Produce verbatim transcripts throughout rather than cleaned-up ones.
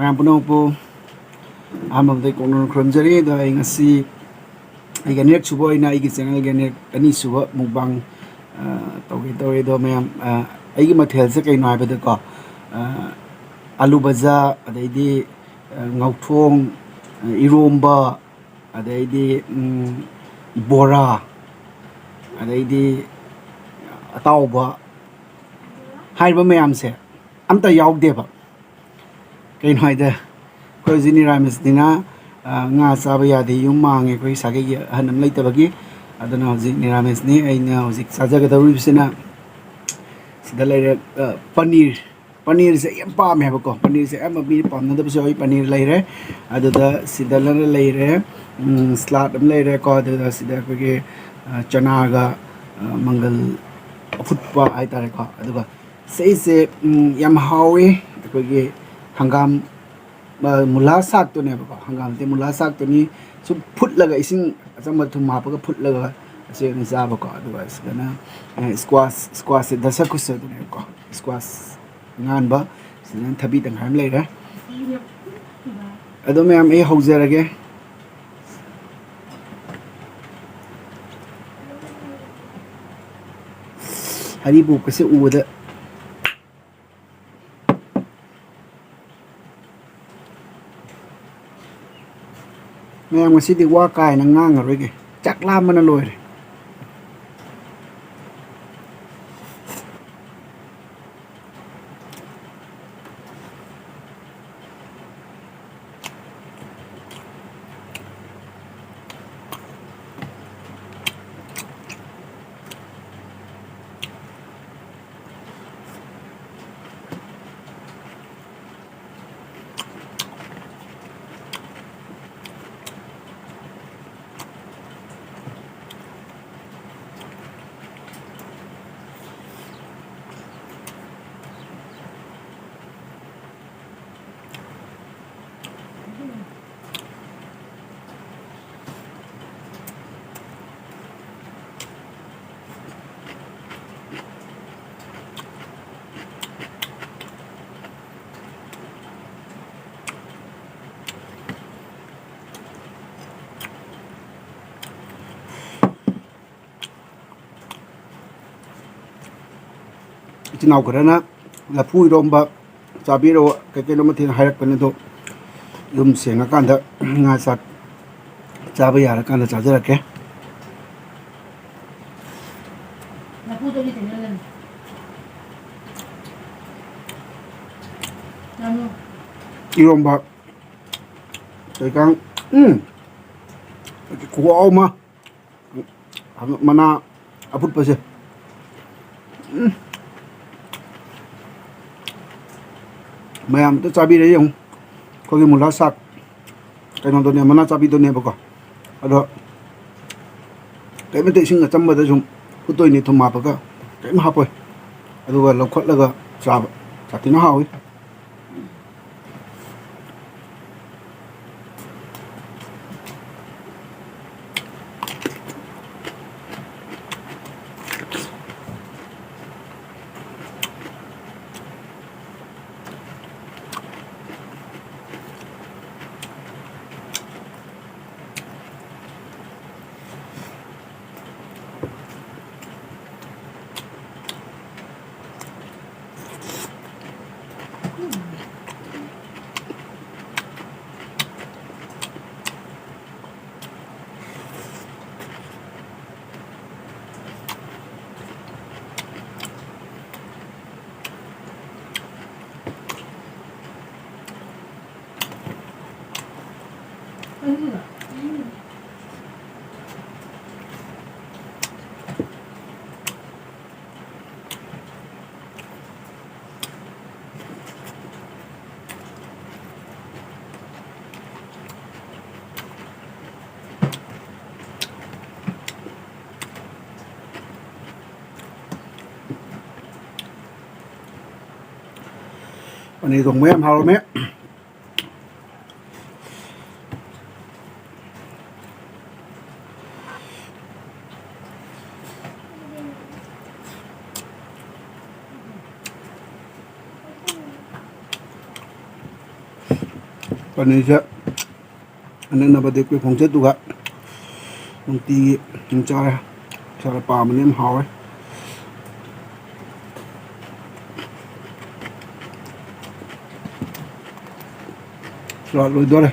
ꯃꯌꯥꯝ ꯄꯨꯝꯅꯃꯛꯄꯨ ꯑꯍꯥꯟꯕꯗ ꯀꯣꯛꯅꯅ ꯈꯨꯔꯨꯝꯖꯔꯤ꯫ ꯑꯗꯣ ꯑꯩ ꯉꯁꯤ ꯑꯩꯒꯤ ꯑꯅꯤꯔꯛ ꯁꯨꯕ ꯑꯣꯏꯅ ꯑꯩꯒꯤ ꯆꯦꯅꯦꯜꯒꯤ ꯑꯅꯤꯔꯛ ꯑꯅꯤꯁꯨꯕ ꯃꯨꯛꯕꯥꯡ, ꯑ, ꯇꯧꯒꯦ ꯇꯧꯔꯦ꯫ ꯑꯗꯣ ꯃꯌꯥꯝ, ꯑ, ꯑꯩꯒꯤ ꯃꯊꯦꯜꯁꯦ ꯀꯩꯅꯣ ꯍꯥꯏꯕꯗꯀꯣ, ꯑ, ꯑꯂꯨ ꯕꯖꯥ, ꯑꯗꯩꯗꯤ, ꯑ, ꯉꯧꯊꯣꯡ, ꯑ, ꯏꯔꯣꯝꯕ, ꯑꯗꯩꯗꯤ, ꯎꯝ, ꯕꯣꯔꯥ, ꯑꯗꯩꯗꯤ ꯑꯇꯥꯎꯕ, ꯍꯥꯏꯔꯤꯕ ꯃꯌꯥꯝꯁꯦ ꯑꯝꯇ ꯌꯥꯎꯗꯦꯕ꯫ ꯀꯩꯅꯣ ꯍꯥꯏꯗ, ꯑꯩꯈꯣꯏ ꯍꯧꯖꯤꯛ ꯅꯤꯔꯥꯃꯤꯁꯅꯤꯅ, ꯑ, ꯉꯥ ꯆꯥꯕ ꯌꯥꯗꯦ, ꯌꯨꯝ ꯃꯥꯡꯉꯦ, ꯑꯩꯈꯣꯏ ꯁꯥꯒꯩꯒꯤ ꯑꯍꯟ ꯑꯃ ꯂꯩꯇꯕꯒꯤ꯫ ꯑꯗꯨꯅ ꯍꯧꯖꯤꯛ ꯅꯤꯔꯥꯃꯤꯁꯅꯤ꯫ ꯑꯩꯅ ꯍꯧꯖꯤꯛ ꯆꯥꯖꯒꯗꯧꯔꯤꯕꯁꯤꯅ ꯁꯤꯗ ꯂꯩꯔꯦ, ꯑ, ꯄꯅꯤꯔ꯫ ꯄꯅꯤꯔꯁꯦ ꯑꯩ ꯌꯥꯝ ꯄꯥꯝꯃꯦ ꯍꯥꯏꯕꯀꯣ꯫ ꯄꯅꯤꯔꯁꯦ ꯑꯌꯥꯝꯕ ꯃꯤꯅ ꯄꯥꯝꯅꯗꯕꯁꯨ ꯌꯥꯎꯏ꯫ ꯄꯅꯤꯔ ꯂꯩꯔꯦ, ꯑꯗꯨꯗ ꯁꯤꯗ ꯂꯩꯔꯦ, ꯎꯝ, ꯁꯂꯥꯗ ꯑꯃ ꯂꯩꯔꯦꯀꯣ, ꯑꯗꯨꯒ ꯁꯤꯗ ꯑꯩꯈꯣꯏꯒꯤ, ꯑ, ꯆꯅꯥꯒ, ꯑ, ꯃꯪꯒꯜ ꯑꯐꯨꯠꯄ ꯍꯥꯏꯇꯥꯔꯦꯀꯣ, ꯑꯗꯨꯒ ꯁꯤꯁꯦ, ꯎꯝ, ꯌꯥꯝ ꯍꯥꯎꯋꯤ꯫ ꯑꯩꯈꯣꯏꯒꯤ ꯍꯪꯒꯥꯝ, ꯑ, ꯃꯨꯂꯥ ꯁꯥꯛꯇꯨꯅꯦꯕꯀꯣ, ꯍꯪꯒꯥꯝ ꯅꯠꯇꯦ, ꯃꯨꯂꯥ ꯁꯥꯛꯇꯨꯅꯤ꯫ ꯁꯨꯝ ꯐꯨꯠꯂꯒ, ꯏꯁꯤꯡ ꯑꯆꯝꯕ ꯊꯨꯝ ꯍꯥꯞꯄꯒ ꯐꯨꯠꯂꯒ ꯑꯁꯤ ꯑꯣꯏꯅ ꯆꯥꯕꯀꯣ꯫ ꯑꯗꯨꯒ ꯁꯤꯗꯅ, ꯑ, ꯁ꯭ꯀ꯭ꯋꯥꯁ, ꯁ꯭ꯀ꯭ꯋꯥꯁꯁꯦ ꯗꯁꯀꯨꯁ ꯑꯗꯨꯅꯦꯕꯀꯣ, ꯁ꯭ꯀ꯭ꯋꯥꯁ ꯑꯉꯥꯟꯕ꯫ ꯁꯤꯗꯅ ꯊꯕꯤ ꯇꯪꯈꯥꯏ ꯑꯃ ꯂꯩꯔꯦ꯫ ꯑꯗꯣ ꯃꯌꯥꯝ, ꯑꯩ ꯍꯧꯖꯔꯒꯦ꯫ ꯍꯔꯤꯕꯣꯞꯀꯁꯦ ꯎꯕꯗ ꯃꯌꯥꯝ, ꯉꯁꯤꯗꯤ ꯋꯥ ꯀꯥ ꯍꯦꯟꯅ ꯉꯥꯡꯉꯔꯣꯏꯒꯦ, ꯆꯥꯛ ꯂꯥꯝꯕꯅ ꯂꯣꯏꯔꯦ꯫ ꯏꯆꯤꯟ ꯏꯅꯥꯎ ꯈꯔꯅ ꯂꯐꯨ ꯏꯔꯣꯝꯕ ꯆꯥꯕꯤꯔꯣ, ꯀꯩ ꯀꯩꯅꯣ ꯃꯊꯦꯜ ꯍꯥꯏꯔꯛꯄꯅꯦ, ꯑꯗꯣ ꯌꯨꯝ ꯁꯦꯡꯉꯀꯥꯟꯗ ꯉꯥ ꯆꯥꯛ ꯆꯥꯕ ꯌꯥꯔꯀꯥꯟꯗ ꯆꯥꯖꯔꯛꯀꯦ꯫ ꯂꯐꯨꯗꯒꯤ ꯆꯦꯟꯍꯜꯂꯅꯤ꯫ ꯉꯥꯅꯨ꯫ ꯏꯔꯣꯝꯕ ꯀꯩꯀꯥꯡ, ꯎꯝ, ꯈꯨꯍꯥꯎ ꯑꯃ꯫ ꯃꯅꯥ ꯑꯐꯨꯠꯄꯁꯦ꯫ ꯎꯝ꯫ ꯃꯌꯥꯝ ꯑꯝꯇ ꯆꯥꯕꯤꯔꯦ ꯌꯦꯡꯉꯨ꯫ ꯑꯩꯈꯣꯏꯒꯤ ꯃꯨꯂꯥ ꯁꯥꯛ ꯀꯩꯅꯣꯗꯨꯅꯦ, ꯃꯅꯥ ꯆꯥꯕꯤꯗꯨꯅꯦꯕꯀꯣ꯫ ꯑꯗꯣ ꯀꯔꯤꯝꯇ, ꯏꯁꯤꯡ ꯑꯆꯝꯕꯗ ꯁꯨꯝ ꯐꯨꯠꯇꯣꯏꯅꯤ, ꯊꯨꯝ ꯍꯥꯞꯄꯒ ꯀꯔꯤꯝ ꯍꯥꯞꯄꯣꯏ꯫ ꯑꯗꯨꯒ ꯂꯧꯈꯠꯂꯒ ꯆꯥꯕ꯫ ꯁꯥꯊꯤꯅ ꯍꯥꯎꯏ꯫ ꯄꯅꯤꯔ ꯊꯣꯡꯕ ꯌꯥꯝ ꯍꯥꯎꯔꯝꯃꯦ꯫ ꯄꯅꯤꯔꯁꯦ ꯑꯅꯛꯅꯕ ꯗꯦꯠ ꯀꯦ ꯈꯣꯡꯆꯠꯇꯨꯒ ꯅꯨꯡꯇꯤꯒꯤ ꯑꯗꯨꯝ ꯆꯥꯔꯦ꯫ ꯏꯁꯥꯅ ꯄꯥꯝꯕꯅꯤꯅ ꯍꯥꯎꯔꯦ꯫ ꯂꯣꯏꯗꯣꯔꯦ꯫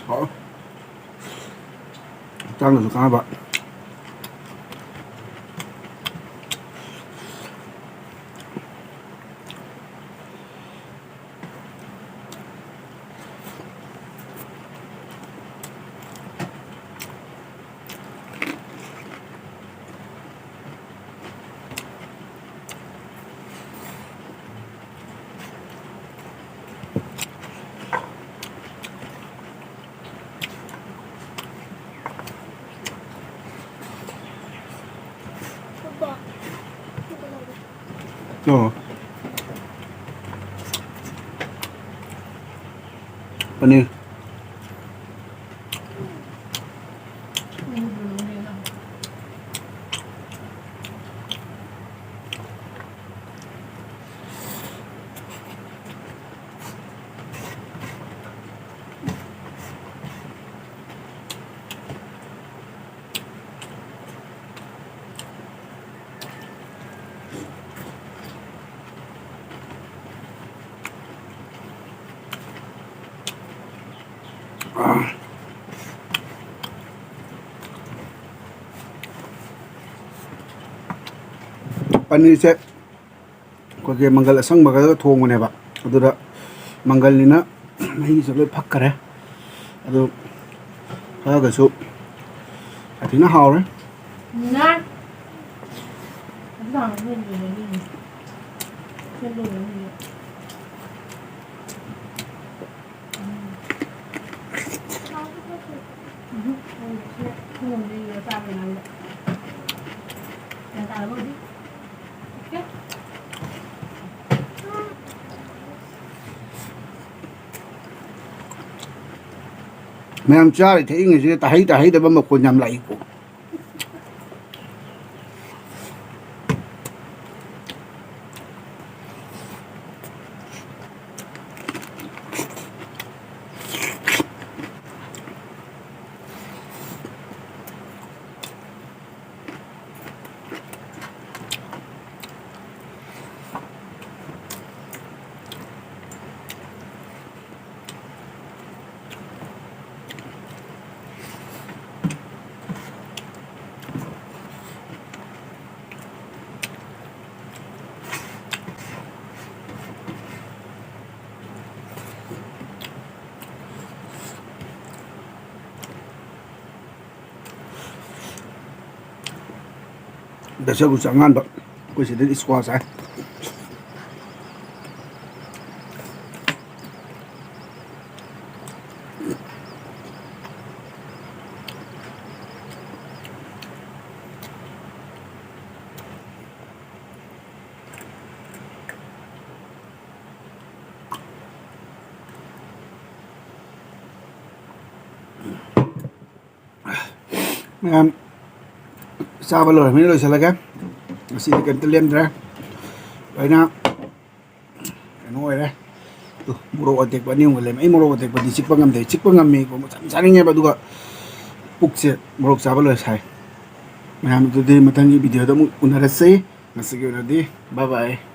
ꯍꯥꯎ꯫ ꯍꯛꯆꯥꯡꯗꯁꯨ ꯀꯥꯟꯅꯕ꯫ ꯑꯣ꯫ ꯄꯅꯤꯔ꯫ ꯄꯅꯤꯔꯁꯦ ꯑꯩꯈꯣꯏꯒꯤ ꯃꯪꯒꯜ ꯑꯁꯪꯕꯒ ꯊꯣꯡꯕꯅꯦꯕ꯫ ꯑꯗꯨꯗ ꯃꯪꯒꯜꯅꯤꯅ ꯃꯍꯤꯁꯨ ꯂꯣꯏ ꯐꯛꯈꯔꯦ꯫ ꯑꯗꯨ ꯐꯔꯒꯁꯨ ꯌꯥꯝ ꯊꯤꯅ ꯍꯥꯎꯔꯦ꯫ ꯉꯥ꯫ ꯃꯌꯥꯝ ꯆꯥꯔꯤ ꯊꯛꯏꯉꯩꯁꯤꯗ ꯇꯥꯍꯩ ꯇꯥꯍꯩꯗꯕ ꯃꯈꯣꯟ ꯌꯥꯝ ꯂꯥꯛꯏꯀꯣ꯫ ꯗꯁꯀꯨꯁ ꯑꯉꯥꯟꯕ, ꯑꯩꯈꯣꯏ ꯁꯤꯗꯗꯤ squash ꯍꯥꯏ꯫ ꯃꯌꯥꯝ ꯆꯥꯕ ꯂꯣꯏꯔꯕꯅꯤꯅ ꯂꯣꯏꯁꯤꯜꯂꯒꯦ꯫ ꯉꯁꯤꯗꯤ ꯀꯩꯝꯇ ꯂꯦꯝꯗ꯭ꯔꯦ, ꯂꯣꯏꯅ ꯀꯩꯅꯣ ꯑꯣꯏꯔꯦ꯫ ꯇꯨ, ꯃꯣꯔꯣꯛ ꯑꯇꯦꯛꯄ ꯑꯅꯤ ꯑꯍꯨꯝꯒ ꯂꯩꯔꯝꯃꯦ꯫ ꯑꯩ ꯃꯣꯔꯣꯛ ꯑꯇꯦꯛꯄꯗꯤ ꯆꯤꯛꯄ ꯉꯝꯗꯦ, ꯆꯤꯛꯄ ꯉꯝꯃꯤ, ꯌꯥꯝ ꯆꯥꯅꯤꯡꯉꯦꯕ, ꯑꯗꯨꯒ ꯄꯨꯛꯁꯦ ꯃꯣꯔꯣꯛ ꯆꯥꯕ ꯂꯣꯏꯔ ꯁꯥꯏ꯫ ꯃꯌꯥꯝ, ꯑꯗꯨꯗꯤ ꯃꯊꯪꯒꯤ video ꯗ ꯑꯃꯨꯛ ꯎꯅꯔꯁꯤ꯫ ꯉꯁꯤꯒꯤ ꯑꯣꯏꯅꯗꯤ bye bye꯫